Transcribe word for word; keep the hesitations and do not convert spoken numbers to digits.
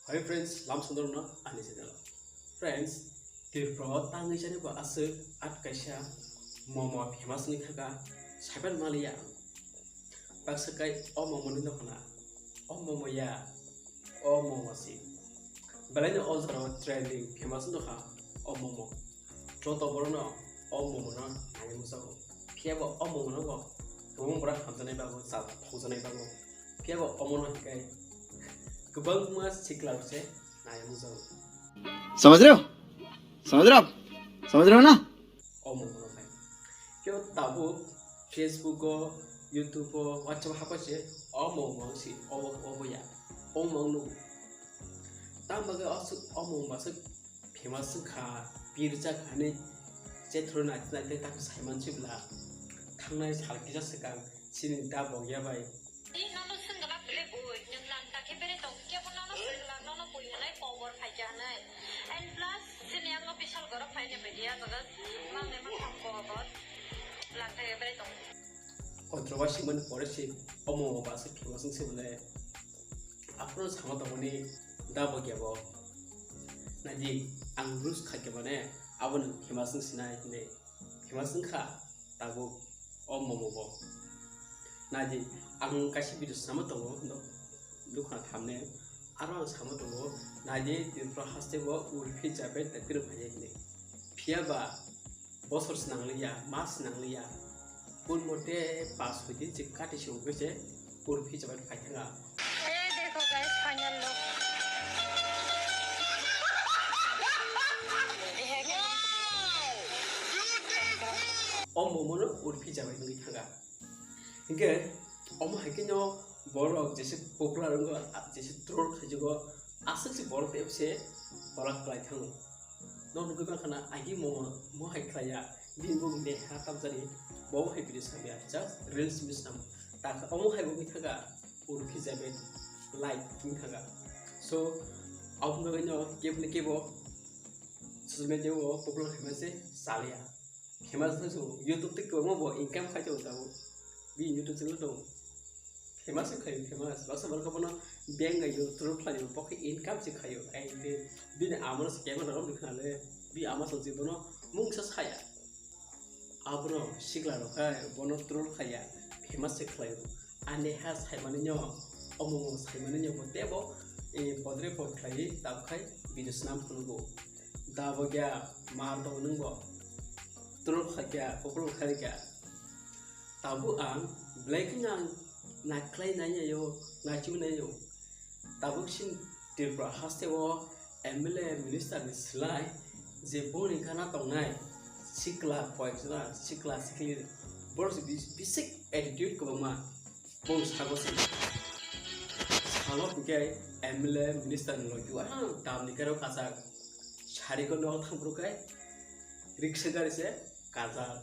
Hi friends, lam sundor no ani channel. Friends, Tripura o tangwi jani bo aswk at kaisa momo famous ni khaka saipan maliya. Baksa kai o momo ni nokna, o momo ya, o momo si. Belai no o jora o trending famous no kha o momo. Joto borok no o momo no nai mujago. Phiya bo o momo no bo kwbang borok hamjaknai bago, chal thokjaknai bago. Phiya bo omo no hikai kwbangma sikla rok se nai mujago. समझ रहे हो? समझ रहे हो आप? समझ रहे हो ना? O momo no khai. Phiya bo tabuk Facebook o, YouTube o, WhatsApp o hapai se o momo si o, o ya. O momo no. Tamo bagwi o momo aswk famous wngkha, birjak hinwi chethro naithe naithe tak saiman sibla. Thangnai sal kisa swkang chini da bogya bai. Nono swngla bwle boi, nwng langta khe berai tong, kebo nono swngla, nono bui hwnwi kobor phaikha hwnwi. And plus, chini yango bisal gorok phaini media jaga mangnai mankha kobor langta khe berai tong. Otro waisingmani pore se omo basa famous wngse bole. Aphuru sama tongmani da bogya bo. Naidi ang rules khaikhe mane abono famous wngsinai hinwi. Famous wngkha tabuk o momo bo. Naidi ang kaisa video sama tongo, no, nukha thumbnail. Aro ang sama tongo, naidi Tripura haste bo Urfi Jaber da kwrwng phaiya hinwi. Phiya ba bosor se nangliya, mas se nangliya. Kun mote pas hoi din se kati se ungkhe se Urfi Jaber phai thanga. এই দেখো guys, final look. O momo no Urfi Jaber wngwi thanga. Hinkhe omo hai khe no borok jesa popular wngo, jesa troll khaijago, aswk se borok tei se borok kwlai thango. Nok nugwi mankha na agi mo, mo hai khlaiya, bini bo neha tamjani, bo hai video samya, just reels miss namo. Tak omo hai bo wngwi thaga, Urfi Jaber like wngwi thaga. So, aboni bagwi no kebo ni kebo social media o popular khaima se chaliya. Famous no se YouTube tei kwbangma bo income khai tongo tabuk. Bini YouTube channel tongo. Famous wngkha famous. Baksa borok abono beng gai yo, troll khlai yo, bo khe income se khai yo. Ai de bini ama no se camera rok rwkha le, bini ama se bono mungsa saya. Abono sikla rok khai bono troll khaiya, famous se khlai yo. Ani ha saimani nyo, omo mo saimani nyo bo tebo, eh, podre pod khlai tab khai video snam phunukgo. Da bo gya mar to nung bo. Troll khai kya, popol khai kya. Tabuk ang belai kheno ang naikhlai naiyaio, naichomwi naio. Tabuk chini Tripura haste o M L A minister ni slai je bongni gana tongnai sikla koyekjona, sikla sikli borok se bis-, bisik attitude kwbangma. Bong sago se salo hwnkhe M L A minister ni logi o ang dam ni garo kachak sari ko nok thang phuru khe riksa gari se kajak.